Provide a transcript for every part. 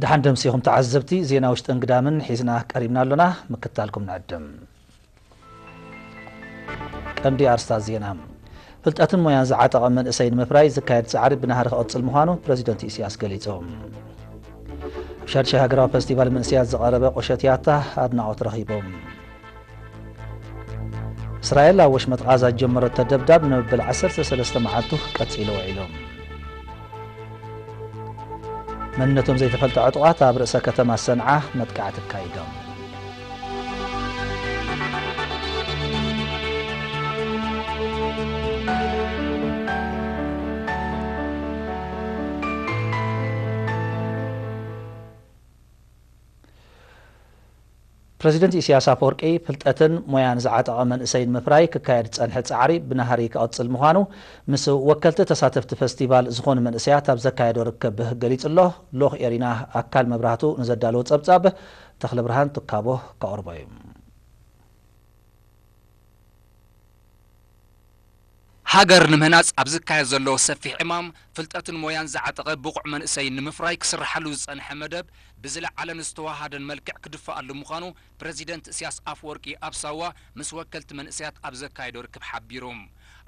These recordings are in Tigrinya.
ደሓን ደምሲኹም ተዓዘብቲ፣ ዜና ውሽጥን ግዳምን ሒዝና ቀሪብና ኣሎና፣ ምክታልኩም ንዕድም። ቀንዲ ኣርስታት ዜና። ፍልጠትን ሞያን ዝዓጠቐ መንእሰይ ንምፍራይ ዝካየድ ጻዕሪ ብናህሪ ክቕጽል ምዃኑ ፕረዚደንት ኢሳያስ ገሊጹ። ኣብ ሻድሻይ ሃገራዊ ፈስቲቫል መንእሰያት ዝቐረበ ቁሸት ያታ ኣድናቖት ረኺቡ። እስራኤል ኣብ ወሽመጥ ቓዛ ዝጀመረቶ ደብዳብ ንመበል ዓሰርተ ሰለስተ መዓልቱ ቀጺሉ ውዒሉ። መንነቶም ዘይተፈልጠ ዕጡቓት ኣብ ርእሰ ከተማ ሰንዓ መጥቃዕቲ ኣካይዶም። ፕረዚደንት ኢሳያስ ኣፈወርቂ፣ ፍልጠትን ሞያን ዝዓጠቐ መንእሰይ ንምፍራይ ክካየድ ዝጸንሐ ጻዕሪ ብናህሪ ክቕጽል ምዃኑ ምስ ወከልቲ ተሳተፍቲ ፈስቲቫል ዝኾኑ መንእሰያት ኣብ ዘካየዶ ርክብ ገሊጹ ኣሎ። ሎኽ ኤሪና ኣካል መብራህቱ ንዘዳለዎ ጸብጻብ፣ ተኽለብርሃን ትካቦ ከቕርቦ እዩ። ሃገር ንምህናጽ ኣብ ዝካየድ ዘሎ ሰፊሕ ዕማም፣ ፍልጠትን ሞያን ዝዓጠቐ ብቑዕ መንእሰይ ንምፍራይ ክስርሓሉ ዝጸንሐ መደብ ብዝለዓለን ዝተዋሃደን መልክዕ ክድፋኣሉ ምዃኑ ፕረዚደንት እስያስ ኣፍወርቂ ኣብ ሳዋ ምስ ወከልቲ መንእሰያት ኣብ ዘካየዶ ርክብ ሓቢሩ።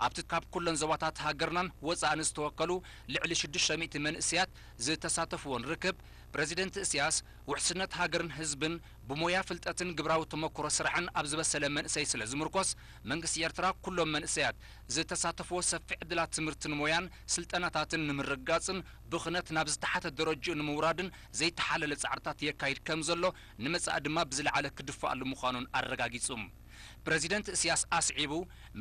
ኣብቲ ካብ ኩለን ዞባታት ሃገርናን ወጻእን ዝተወከሉ ልዕሊ ሽዱሽተ ሚእቲ መንእሰያት ዝተሳተፍዎን ርክብ፣ ፕረዚደንት እስያስ ውሕስነት ሃገርን ህዝብን ብሞያ ፍልጠትን ግብራዊ ተመክሮ ስራሕን ኣብ ዝበሰለ መንእሰይ ስለ ዝምርኮስ፣ መንግስቲ ኤርትራ ኩሎም መንእሰያት ዝተሳተፍዎ ሰፊሕ ዕድላት ትምህርትን ሞያን ስልጠናታትን ንምርግጋጽን ብኽነት ናብ ዝተሓተ ደረጅኡ ንምውራድን ዘይተሓለለ ጻዕርታት የካይድ ከም ዘሎ፣ ንመጻኢ ድማ ብዝለዓለ ክድፋኣሉ ምዃኑን ኣረጋጊጹ። ፕረዚደንት እስያስ ኣስዒቡ፣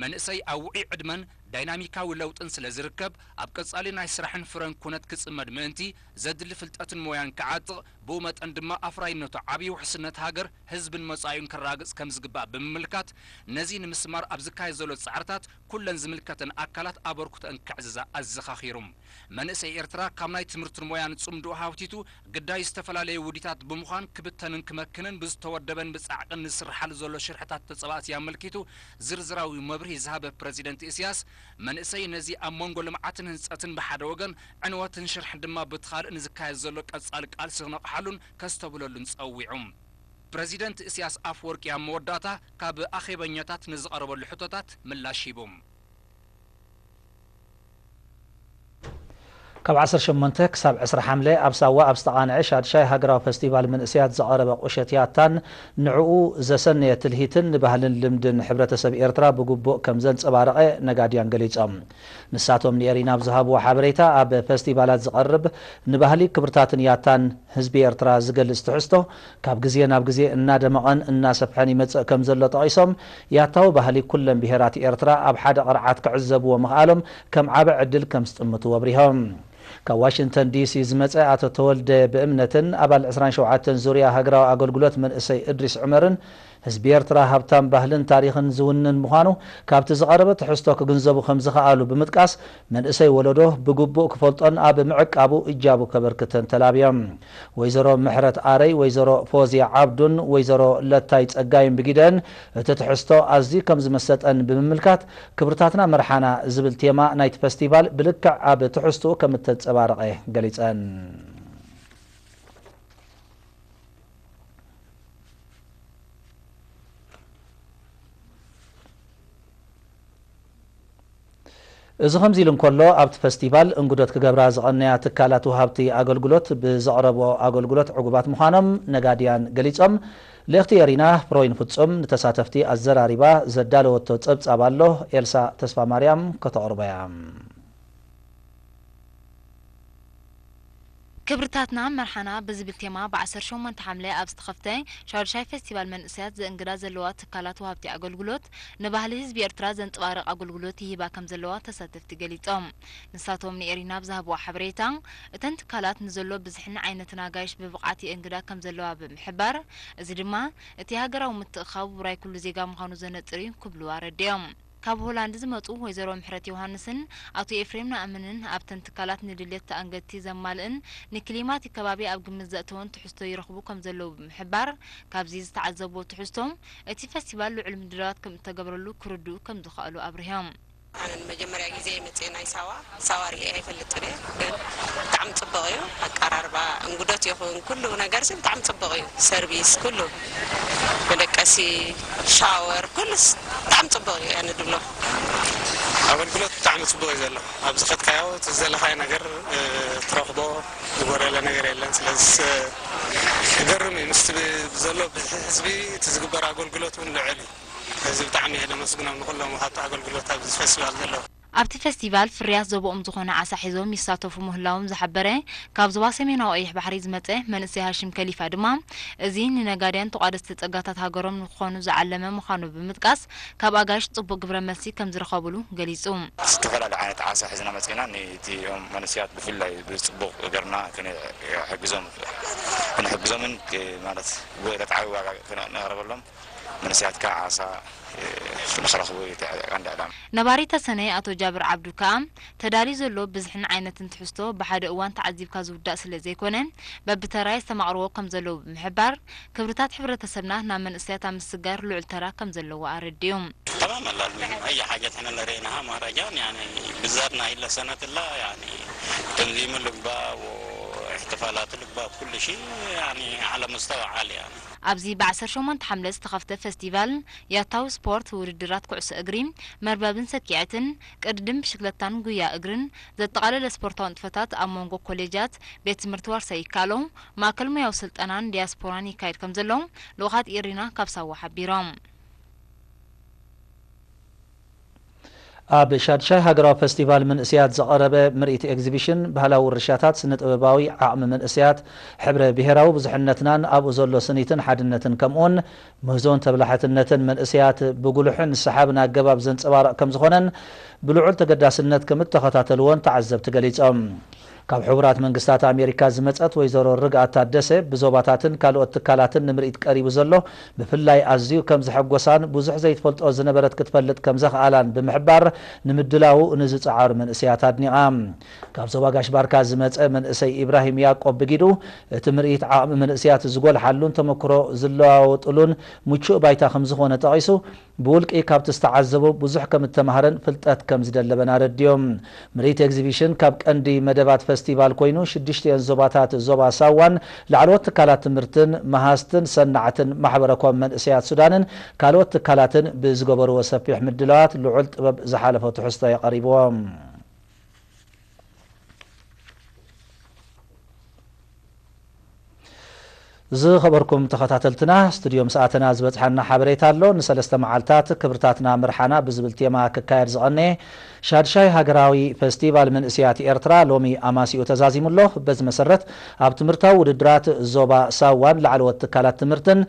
መንእሰይ ኣብ ውዑይ ዕድመን ዳይናሚካዊ ለውጥን ስለ ዝርከብ፣ ኣብ ቀጻሊ ናይ ስራሕን ፍረን ኩነት ክጽመድ ምእንቲ፣ ዘድሊ ፍልጠትን ሞያን ክዓጥቕ፣ ብኡ መጠን ድማ ኣፍራይነቱ ዓብዩ ውሕስነት ሃገር፣ ህዝብን መጻኢኡን ከረጋግጽ ከም ዝግባእ ብምምልካት፣ ነዚ ንምስማር ኣብ ዝካየድ ዘሎ ጻዕርታት ኩለን ዝምልከተን ኣካላት ኣበርክቶአን ከዕዝዛ ኣዘኻኺሩ። መንእሰይ ኤርትራ ካብ ናይ ትምህርትን ሞያን ጽምድኡ ሃውቲቱ ግዳይ ዝተፈላለዩ ውዲታት ብምዃን ክብተንን ክመክንን ብዝተወደበን ብጻዕቅን ዝስርሓሉ ዘሎ ሽርሕታት ተጻባእቲ ኣመልኪቱ ዝርዝራዊ መብርሂ ዝሃበ ፕረዚደንት ኢሳያስ፣ መንእሰይ ነዚ ኣብ መንጎ ልምዓትን ህንጸትን ብሓደ ወገን፣ ዕንወትን ሽርሕን ድማ ብቲ ካልእ ንዝካየድ ዘሎ ቀጻሊ ቃልሲ ክነቕሓሉን ከስተብህለሉን ጸዊዑ። ፕረዚደንት ኢሳያስ ኣፍወርቂ ኣብ መወዳእታ ካብ ኣኼበኛታት ንዝቐረበሉ ሕቶታት ምላሽ ሂቡ። ካብ ዓሰርተ ሸሞንተ ክሳብ ዕስራ ሓምለ ኣብ ሳዋ ኣብ ዝተቓንዐ ሻድሻይ ሃገራዊ ፈስቲቫል መንእሰያት ዝቐረበ ቁሸት ያታን ንዕኡ ዘሰነየ ትልሂትን ንባህልን ልምድን ሕብረተሰብ ኤርትራ ብግቡእ ከም ዘንጸባረቐ ነጋድያን ገሊጾም። ንሳቶም ንኤሪና ኣብ ዝሃብዎ ሓበሬታ፣ ኣብ ፈስቲቫላት ዝቐርብ ንባህሊ ክብርታትን ያታን ህዝቢ ኤርትራ ዝገልጽ ትሕዝቶ ካብ ግዜ ናብ ግዜ እናደመቐን እናሰፍሐን ይመጽእ ከም ዘሎ ጠቒሶም፣ ያታዊ ባህሊ ኩለን ብሄራት ኤርትራ ኣብ ሓደ ቅርዓት ክዕዘብዎ ምኽኣሎም ከም ዓቢ ዕድል ከም ዝጥምትዎ ኣብሪሆም። ካብ ዋሽንግተን ዲሲ ዝመጸ ኣቶ ተወልደ ብእምነትን ኣባል ዕስራን ሸውዓተን ዙርያ ሃገራዊ ኣገልግሎት መንእሰይ እድሪስ ዑመርን፣ ህዝቢ ኤርትራ ሃብታም ባህልን ታሪኽን ዝውንን ምዃኑ ካብቲ ዝቐረበ ትሕዝቶ ክግንዘቡ ከም ዝኸኣሉ ብምጥቃስ፣ መንእሰይ ወለዶ ብግቡእ ክፈልጦን ኣብ ምዕቃቡ እጃቡ ከበርክትን ተላብዮም። ወይዘሮ ምሕረት ኣረይ፣ ወይዘሮ ፎዝያ ዓብዱን ወይዘሮ ለታይ ጸጋይን ብጊደን እቲ ትሕዝቶ ኣዝዩ ከም ዝመሰጠን ብምምልካት፣ ክብርታትና መርሓና ዝብል ቴማ ናይቲ ፈስቲቫል ብልክዕ ኣብ ትሕዝትኡ ከም እተንጸባረቐ ገሊጸን። እዚ ከምዚ ኢሉ እንከሎ፣ ኣብቲ ፈስቲቫል እንግዶት ክገብራ ዝቐነያ ትካላት ወሃብቲ ኣገልግሎት ብዘቕረብኦ ኣገልግሎት ዕጉባት ምዃኖም ነጋድያን ገሊጾም። ልእኽቲ ኤሪና ፍሮይን ፍጹም ንተሳተፍቲ ኣዘራሪባ ዘዳለወቶ ጸብጻብ ኣሎ፣ ኤልሳ ተስፋማርያም ከተቕርቦ እያ። ክብርታትና መርሓና ብዝብል ቴማ ብ ዓሰርተ ሸሞንተ ሓምለ ኣብ ዝተኸፍተ ሻዱሻይ ፈስቲቫል መንእሰያት ዘእንግዳ ዘለዋ ትካላት ወሃብቲ ኣገልግሎት ንባህሊ ህዝቢ ኤርትራ ዘንጸባርቕ ኣገልግሎት ይህባ ከም ዘለዋ ተሳተፍቲ ገሊጾም። ንሳቶም ንኤሪና ብዝሃብዎ ሓበሬታ፣ እተን ትካላት ንዘሎ ብዝሕን ዓይነትን ኣጋይሽ ብብቕዓት የእንግዳ ከም ዘለዋ ብምሕባር፣ እዚ ድማ እቲ ሃገራዊ ምትእኽኻብ ውራይ ኩሉ ዜጋ ምዃኑ ዘነጽር እዩ ክብሉ ኣረዲኦም። ካብ ሆላንድ ዝመጹ ወይዘሮ ምሕረት ዮሃንስን ኣቶ ኤፍሬም ነኣምንን፣ ኣብተን ትካላት ንድሌት ተኣንገድቲ ዘማልእን ንክሊማት ከባቢ ኣብ ግምት ዘእተወን ትሕዝቶ ይረኽቡ ከም ዘለዉ ብምሕባር፣ ካብዚ ዝተዓዘብዎ ትሕዝቶ፣ እቲ ፈስቲቫል ልዑል ምድላዋት ከም እተገብረሉ ክርድኡ ከም ዝኸኣሉ ኣብሪሆም። ኣነ ንመጀመርያ ግዜ መፅኤ ናይ ሳዋ ሳዋ ርእየ ኣይፈልጥን እየ፣ ግን ብጣዕሚ ፅቡቕ እዩ። ኣቀራርባ እንጉዶት ይኹን ኩሉ ነገር ሲ ብጣዕሚ ፅቡቕ እዩ። ሰርቪስ ኩሉ መደቀሲ፣ ሻወር ኩሉስ ብጣዕሚ ፅቡቕ እዩ። ኣነ ድብሎ ኣገልግሎት ብጣዕሚ ፅቡቕ እዩ ዘሎ። ኣብዚ ከድካዮ እቲ ዝደለኻዮ ነገር እ፣ ትረኽቦ ዝጎደለ ነገር የለን። ስለዚ እ፣ ክገርም እዩ ምስቲ ብ- ዘሎ ብዝሒ ህዝቢ እቲ ዝግበር ኣገልግሎት እውን ልዑል እዩ። እዚ ብጣዕሚ እየ ደመስግኖም ንኩሎም ወሃብቲ ኣገልግሎት ኣብዚ ፈስቲቫል ዘለዉ። ኣብቲ ፈስቲቫል ፍርያት ዞባኦም ዝኾነ ዓሳ ሒዞም ይሳተፉ ምህላዎም ዝሓበረ ካብ ዞባ ሰሜናዊ ቀይሕ ባሕሪ ዝመጸ መንእሰይ ሃሽም ከሊፋ ድማ፣ እዚ ንነጋድያን ተቋደስቲ ጸጋታት ሃገሮም ንክኾኑ ዝዓለመ ምዃኑ ብምጥቃስ፣ ካብ ኣጋይሽ ጽቡቕ ግብረ መልሲ ከም ዝረኸብሉ ገሊጹ። ዝተፈላለዩ ዓይነት ዓሳ ሒዝና መጺና፣ ነቲኦም መንእሰያት ብፍላይ ብጽቡቕ ገርና ክንሕግዞም ክንሕግዞምን ማለት ብዕለታዊ ዋጋ ክነቕርበሎም መንእሰያት ከዓ ዓሳ ንክረኽቡ እዩ እቲ ቀንዲ ዕላማ። ነባሪ ተሰነይ ኣቶ ጃብር ዓብዱ ከኣ፣ ተዳልዩ ዘሎ ብዝሕን ዓይነትን ትሕዝቶ ብሓደ እዋን ተዓዚብካ ዝውዳእ ስለ ዘይኮነ፣ በብተራ የስተማቕርዎ ከም ዘለዉ ብምሕባር፣ ክብርታት ሕብረተሰብና ናብ መንእሰያት ኣብ ምስጋር ልዑል ተራ ከም ዘለዎ ኣረዲኡ። تمام، لازم أي حاجة احنا لقيناها مهرجان، يعني، بالذات نايل سنة الله، يعني، تنظيم الأقباء واحتفالات الأقباء، كل شيء، يعني، على مستوى عالي، يعني. ኣብዚ ብ ዓሰርተ ሸሞንተ ሓምለ ዝተኸፍተ ፈስቲቫል ያታዊ ስፖርት፣ ውድድራት ኩዕሶ እግሪ፣ መርበብን ሰኪዐትን፣ ቅድድም ብሽክለታን ጉያ እግርን ዘጠቓለለ ስፖርታዊ ንጥፈታት ኣብ መንጎ ኮሌጃት፣ ቤት ትምህርቲ ዋርሳይ ይካሎ፣ ማእከል ሞያዊ ስልጠናን ዲያስፖራን ይካየድ ከም ዘሎ ልኡኻት ኢሪና ካብ ሳዋ ሓቢሮም። ኣብ ሻድሻይ ሃገራዊ ፈስቲቫል መንእሰያት ዝቐረበ ምርኢት ኤግዚቢሽን ባህላዊ ውርሻታት፣ ስነ ጥበባዊ ዓቕሚ መንእሰያት፣ ሕብረ ብሄራዊ ብዙሕነትናን ኣብኡ ዘሎ ስኒትን ሓድነትን ከምኡውን ምህዞን ተብላሕትነትን መንእሰያት ብጉሉሕን ሰሓብን ኣገባብ ዘንጸባርቕ ከም ዝኾነን ብልዑል ተገዳስነት ከም እተኸታተልዎን ተዓዘብቲ ገሊጾም። ካብ ሕቡራት መንግስታት ኣሜሪካ ዝመጸት ወይዘሮ ርግኣት ታደሰ፣ ብዞባታትን ካልኦት ትካላትን ንምርኢት ቀሪቡ ዘሎ ብፍላይ ኣዝዩ ከም ዘሐጎሳን ብዙሕ ዘይትፈልጦ ዝነበረት ክትፈልጥ ከም ዘኽኣላን ብምሕባር፣ ንምድላዉ ንዝጸዓሩ መንእሰያት ኣድኒቓ። ካብ ዞባ ጋሽ ባርካ ዝመጸ መንእሰይ ኢብራሂም ያቆብ ብጊዱ፣ እቲ ምርኢት ዓቕሚ መንእሰያት ዝጎልሓሉን ተመክሮ ዝለዋወጥሉን ምቹእ ባይታ ከም ዝኾነ ጠቒሱ፣ ብውልቂ ካብቲ ዝተዓዘቦ ብዙሕ ከም እተማህረን ፍልጠት ከም ዝደለበን ኣረዲኦም። ምርኢት ኤግዚቢሽን ካብ ቀንዲ መደባት ፈስቲቫል ኮይኑ፣ ሽዱሽቲኦን ዞባታት፣ ዞባ ሳዋን ላዕለዎት ትካላት ትምህርትን መሃዝትን ሰናዕትን ማሕበረ ኮም መንእሰያት ሱዳንን ካልኦት ትካላትን ብዝገበርዎ ሰፊሕ ምድላዋት ልዑል ጥበብ ዝሓለፎ ትሕዝቶ እዩ ቀሪብዎም። ዝኸበርኩም ተኸታተልትና፣ ስቱድዮ ምስ ኣተና ዝበጽሓና ሓበሬታ ኣሎ። ንሰለስተ መዓልታት ክብርታትና ምርሓና ብዝብል ቴማ ክካየድ ዝቐነየ ሻድሻይ ሃገራዊ ፈስቲቫል መንእሰያት ኤርትራ ሎሚ ኣማሲኡ ተዛዚሙ ኣሎ። በዚ መሰረት፣ ኣብ ትምህርታዊ ውድድራት ዞባ ሳዋን ላዕለዎት ትካላት ትምህርትን፣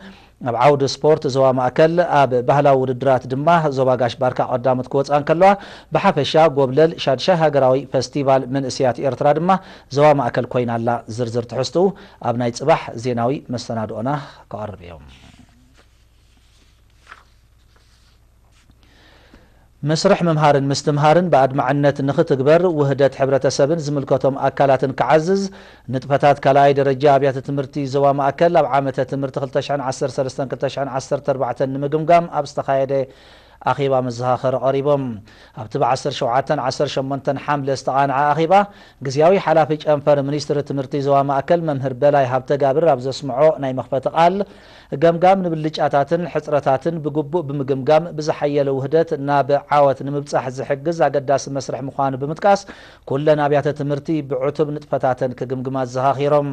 ኣብ ዓውዲ ስፖርት ዞባ ማእከል፣ ኣብ ባህላዊ ውድድራት ድማ ዞባ ጋሽ ባርካ ቀዳሞት ክወጻ እንከለዋ፣ ብሓፈሻ ጎብለል ሻድሻይ ሃገራዊ ፈስቲቫል መንእሰያት ኤርትራ ድማ ዞባ ማእከል ኮይና ኣላ። ዝርዝር ትሕዝትኡ ኣብ ናይ ጽባሕ ዜናዊ መሰናድኦና ክቐርብ እዮም። መስርሕ ምምሃርን ምስትምሃርን ብኣድማዕነት ንኽትግበር ውህደት ሕብረተሰብን ዝምልከቶም ኣካላትን ክዓዝዝ፣ ንጥፈታት ካልኣይ ደረጃ ኣብያተ ትምህርቲ ዞባ ማእከል ኣብ ዓመተ ትምህርቲ ክልተ ሽሕን ዓሰርተ ሰለስተን ክልተ ሽሕን ዓሰርተ ኣርባዕተን ንምግምጋም ኣብ ዝተኻየደ ኣኼባ መዘኻኸሪ ቀሪቦም። ኣብቲ ብ ዓሰርተ ሸውዓተን ዓሰርተ ሸሞንተን ሓምለ ዝተቓንዐ ኣኼባ፣ ግዝያዊ ሓላፊ ጨንፈር ሚኒስትሪ ትምህርቲ ዞባ ማእከል መምህር በላይ ሃብተጋብር ኣብ ዘስምዖ ናይ መኽፈቲ ቃል፣ ገምጋም ንብልጫታትን ሕጽረታትን ብግቡእ ብምግምጋም፣ ብዝሓየለ ውህደት ናብ ዓወት ንምብጻሕ ዝሕግዝ ኣገዳሲ መስርሕ ምዃኑ ብምጥቃስ፣ ኩለን ኣብያተ ትምህርቲ ብዕቱብ ንጥፈታተን ክግምግማ ኣዘኻኺሮም።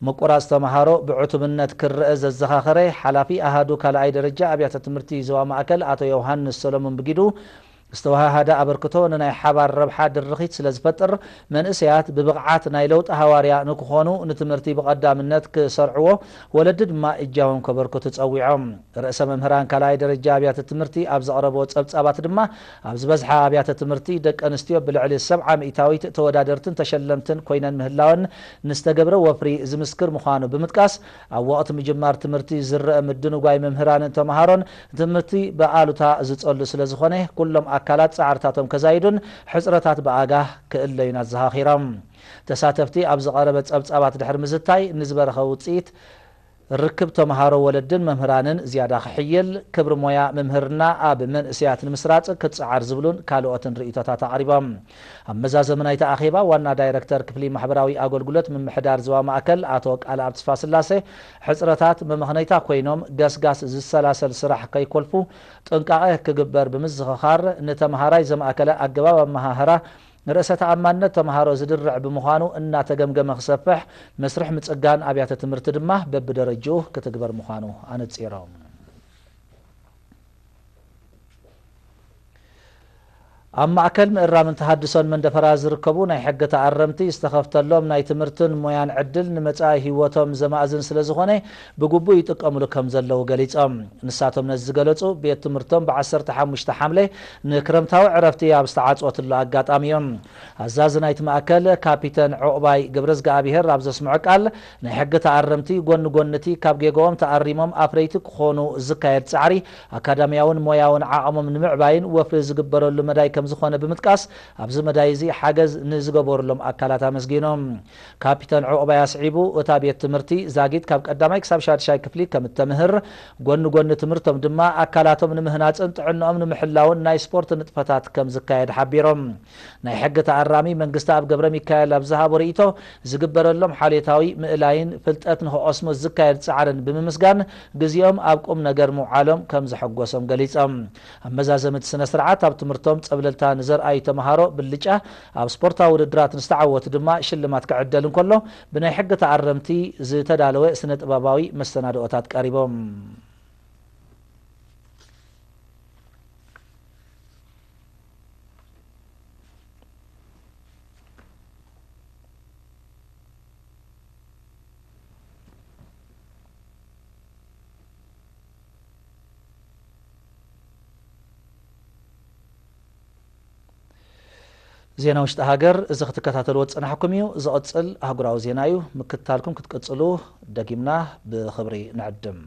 ምቁራጽ ተመሃሮ ብዕቱብነት ክረኣ ዘዘኻኸረ ሓላፊ ኣሃዱ ካልኣይ ደረጃ ኣብያተ ትምህርቲ ዞባ ማእከል ኣቶ ዮሃንስ ሰሎሞን ብጊዱ፣ ዝተወሃሃደ ኣበርክቶ ንናይ ሓባር ረብሓ ድርኺት ስለ ዝፈጥር፣ መንእሰያት ብብቕዓት ናይ ለውጢ ሃዋርያ ንክኾኑ ንትምህርቲ ብቐዳምነት ክሰርዕዎ፣ ወለዲ ድማ እጃሞም ከበርክቱ ጸዊዖም። ርእሰ መምህራን ካልኣይ ደረጃ ኣብያተ ትምህርቲ ኣብ ዘቕረብዎ ጸብጻባት ድማ፣ ኣብ ዝበዝሓ ኣብያተ ትምህርቲ ደቂ ኣንስትዮ ብልዕሊ ሰብዓ ሚእታዊት ተወዳደርትን ተሸለምትን ኮይነን ምህላወን ንዝተገብረ ወፍሪ ዝምስክር ምዃኑ ብምጥቃስ፣ ኣብ ወቕቲ ምጅማር ትምህርቲ ዝረአ ምድንጓይ መምህራንን ተመሃሮን፣ ትምህርቲ ብኣሉታ ዝጸሉ ስለ ዝኾነ፣ ኩሎም ኣካላት ጻዕርታቶም ከዛይዱን ሕጽረታት ብኣጋ ክእለዩን ኣዘኻኺሮም። ተሳተፍቲ ኣብ ዝቐረበ ጸብጻባት ድሕሪ ምዝታይ፣ ንዝበረኸ ውጽኢት ርክብ ተምሃሮ ወለድን መምህራንን ዝያዳ ክሕይል፣ ክብሪ ሞያ ምምህርና ኣብ መንእሰያት ንምስራጽ ክጸዓር ዝብሉን ካልኦትን ርእይቶታት ኣቕሪቦም። ኣብ መዛዘሚ ናይቲ ኣኼባ ዋና ዳይረክተር ክፍሊ ማሕበራዊ ኣገልግሎት ምምሕዳር ዞባ ማእከል ኣቶ ቃልኣብ ተስፋስላሴ፣ ሕጽረታት መመኽነይታ ኮይኖም ገስጋስ ዝሰላሰል ስራሕ ከይኮልፉ ጥንቃቐ ክግበር ብምዝኽኻር፣ ንተምሃራይ ዘማእከለ ኣገባብ ኣመሃህራ ርእሰ ተኣማንነት ተምሃሮ ዝድርዕ ብምዃኑ እናተገምገመ ክሰፍሕ፣ መስርሕ ምጽጋን ኣብያተ ትምህርቲ ድማ በብደረጅኡ ክትግበር ምዃኑ ኣነጺሮም። ኣብ ማእከል ምእራምን ተሃድሶን መንደፈራ ዝርከቡ ናይ ሕጊ ተኣረምቲ ዝተኸፍተሎም ናይ ትምህርትን ሞያን ዕድል ንመጻኢ ህይወቶም ዘማእዝን ስለ ዝኾነ ብግቡእ ይጥቀምሉ ከም ዘለዉ ገሊጾም። ንሳቶም ነዚ ዝገለጹ ቤት ትምህርቶም ብ15 ሓምለ ንክረምታዊ ዕረፍቲ ኣብ ዝተዓጽወትሉ ኣጋጣሚ እዮም። ኣዛዚ ናይቲ ማእከል ካፒተን ዑቕባይ ገብረዝግኣብሄር ኣብ ዘስምዖ ቃል፣ ናይ ሕጊ ተኣረምቲ ጎኒ ጎኒ እቲ ካብ ጌጋኦም ተኣሪሞም ኣፍረይቲ ክኾኑ ዝካየድ ጻዕሪ ኣካዳሚያውን ሞያውን ዓቕሞም ንምዕባይን ወፍሪ ዝግበረሉ መዳይ ከም ዝኾነ ብምጥቃስ፣ ኣብዚ መዳይ እዚ ሓገዝ ንዝገበሩሎም ኣካላት ኣመስጊኖም። ካፒተን ዑቕባይ ኣስዒቡ፣ እታ ቤት ትምህርቲ ዛጊት ካብ ቀዳማይ ክሳብ ሻድሻይ ክፍሊ ከም እተምህር፣ ጎኒ ጎኒ ትምህርቶም ድማ ኣካላቶም ንምህናጽን ጥዕንኦም ንምሕላውን ናይ ስፖርት ንጥፈታት ከም ዝካየድ ሓቢሮም። ናይ ሕጊ ተኣራሚ መንግስቲ ኣብ ገብረ ሚካኤል ኣብ ዝሃቦ ርእይቶ፣ ዝግበረሎም ሓልዮታዊ ምእላይን ፍልጠት ንኽቐስሙ ዝካየድ ጻዕርን ብምምስጋን፣ ግዜኦም ኣብ ቁም ነገር ምውዓሎም ከም ዘሐጎሶም ገሊጾም። ኣብ መዛዘሚ እቲ ስነ ስርዓት፣ ኣብ ትምህርቶም ጸብለልታ ንዘርኣዩ ተምሃሮ ብልጫ፣ ኣብ ስፖርታዊ ውድድራት ንዝተዓወቱ ድማ ሽልማት ክዕደል እንከሎ፣ ብናይ ሕጊ ተኣረምቲ ዝተዳለወ ስነ ጥበባዊ መሰናድኦታት ቀሪቦም። ዜና ውሽጢ ሃገር፣ እዚ ክትከታተልዎ ዝጸናሕኩም እዩ። ዝቕጽል ኣህጉራዊ ዜና እዩ። ምክትታልኩም ክትቅጽሉ ደጊምና ብኽብሪ ንዕድም።